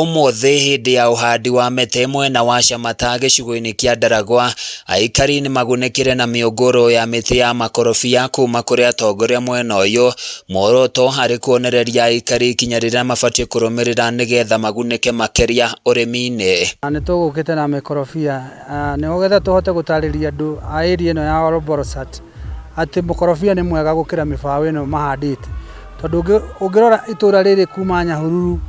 Ũmũthĩ hĩndĩ ya ũhandi wa mĩtĩ mwena wa Shamata gĩcigo-inĩ kĩa Ndaragwa, aikari nĩmagunĩkire na mĩũngũrwa ya mĩtĩ ya makorobia kuma kũrĩ atongoria mwena ũyũ, muoroto harĩ kuonereria aikari ikinya rĩrĩa mabatiĩ kũrũmĩrĩra nĩgetha magunĩke makĩria ũrĩmi-inĩ. Nĩ tũgũkĩte na mĩkorobia nĩgetha tũhote gũtarĩria andũ a area ĩno ya Olbolosat atĩ mũkorobia nĩ mwega gũkĩra mĩbaũ ĩno mahandĩte, tondũ ũngĩrora itũra rĩrĩ kuma Nyahururu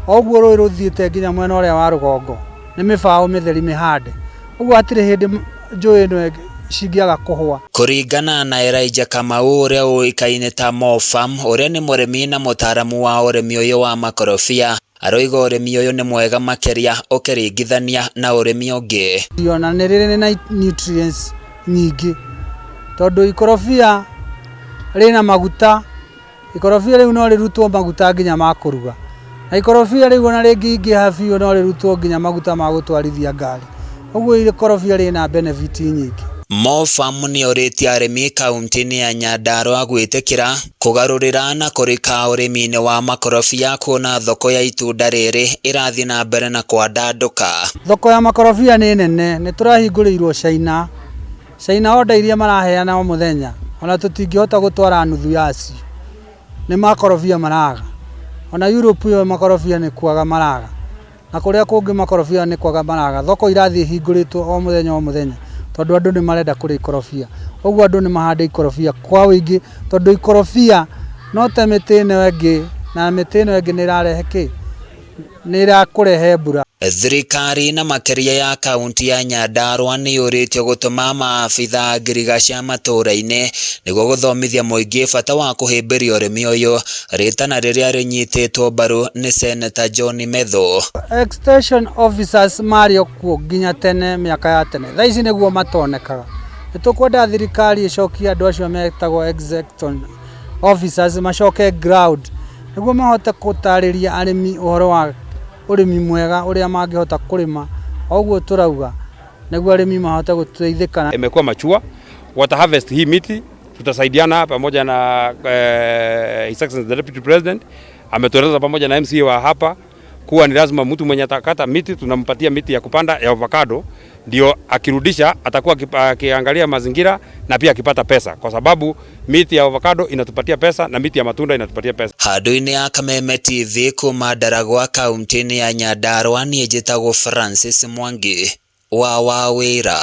o ũguo rũĩ rũthiĩte nginya mwena ũrĩa wa rũgongo nĩ mĩbaũ mĩtheri mĩhande, ũguo hatirĩ hĩndĩ njũĩ ĩno cingĩaga kũhũa. Kũringana na Elijah Kamau ũrĩa ũĩkaine ta Mofam, ũrĩa nĩ mũrĩmi na mũtaaramu wa ũrĩmi ũyũ wa makorobia, aroiga ũrĩmi ũyũ nĩ mwega makĩria ũkĩringithania na ũrĩmi ũngĩ. Ona nĩ rĩrĩ na nutrients nyingĩ tondũ ikorobia rĩna maguta, ikorobia rĩu no rĩrutwo maguta nginya ma kũruga, na ikorobia rĩu ona rĩngĩingĩha biũ no rĩrutwo nginya maguta ma gũtwarithia ngari, ũguo ikorobia rĩna benefit nyingĩ. Mofam nĩorĩtie arĩmi kaunti-inĩ ya Nyandarua gwĩtĩkĩra kũgarũrĩra na kũrika ũrĩmi-inĩ wa makorobia kuona thoko ya itunda rĩrĩ ĩrathiĩ na mbere na kwandandũka. Thoko ya makorobia nĩ nene, nĩ tũrahingũrĩirwo China. China order iria maraheana o mũthenya ona tũtingĩhota gũtwara nuthu yacio, nĩ makorobia maraga. Ona Europe ĩyo makorobia nĩ kwaga maraga, na kũrĩa kũngĩ makorobia nĩ kwaga maraga. Thoko irathiĩ ihingũrĩtwo o mũthenya o mũthenya tondũ andũ nĩ marenda kũrĩa ikorobia. Ũguo andũ nĩ mahande ikorobia kwa ũingĩ tondũ ikorobia no ta mĩtĩ ĩno ĩngĩ, na mĩtĩ ĩno ĩngĩ nĩ ĩrarehe kĩ? Nĩ ĩrakũrehe mbura. Thirikari na makĩria ya kaunti ya Nyandarua nĩ yũrĩtio gũtũma maabitha ngirigaca matũũra-inĩ nĩguo gũthomithia mũingĩ bata wa kũhĩmbĩria ũrĩmi ũyũ, rĩtana rĩrĩa rĩnyitĩtwo mbaru nĩ Seneta John Methu. Extension officers marĩ o kuo nginya tene mĩaka ya tene, thaa ici nĩguo matonekaga. Nĩ tũkwenda thirikari ĩcokie andũ acio metagwo extension officers macoke ground nĩguo mahote gũtarĩria arĩmi ũhoro wa ũrĩmi mwega ũrĩa mangĩhota kũrĩma, o ũguo tũrauga nĩguo arĩmi mahote gũteithĩka. Imekuwa machua, wata harvest hii miti, tutasaidiana pamoja na His Excellency the Deputy President ametueleza pamoja na MCA wa hapa kuwa ni lazima mtu mwenye atakata miti tunampatia miti ya kupanda ya avocado, ndio akirudisha atakuwa akiangalia mazingira na pia akipata pesa, kwa sababu miti ya avocado inatupatia pesa na miti ya matunda inatupatia pesa. Handũ-inĩ ya Kameme TV kuma Ndaragwa kaunti-inĩ ya Nyandarua, niĩ njĩtagwo Francis Mwangi wa Wawĩra.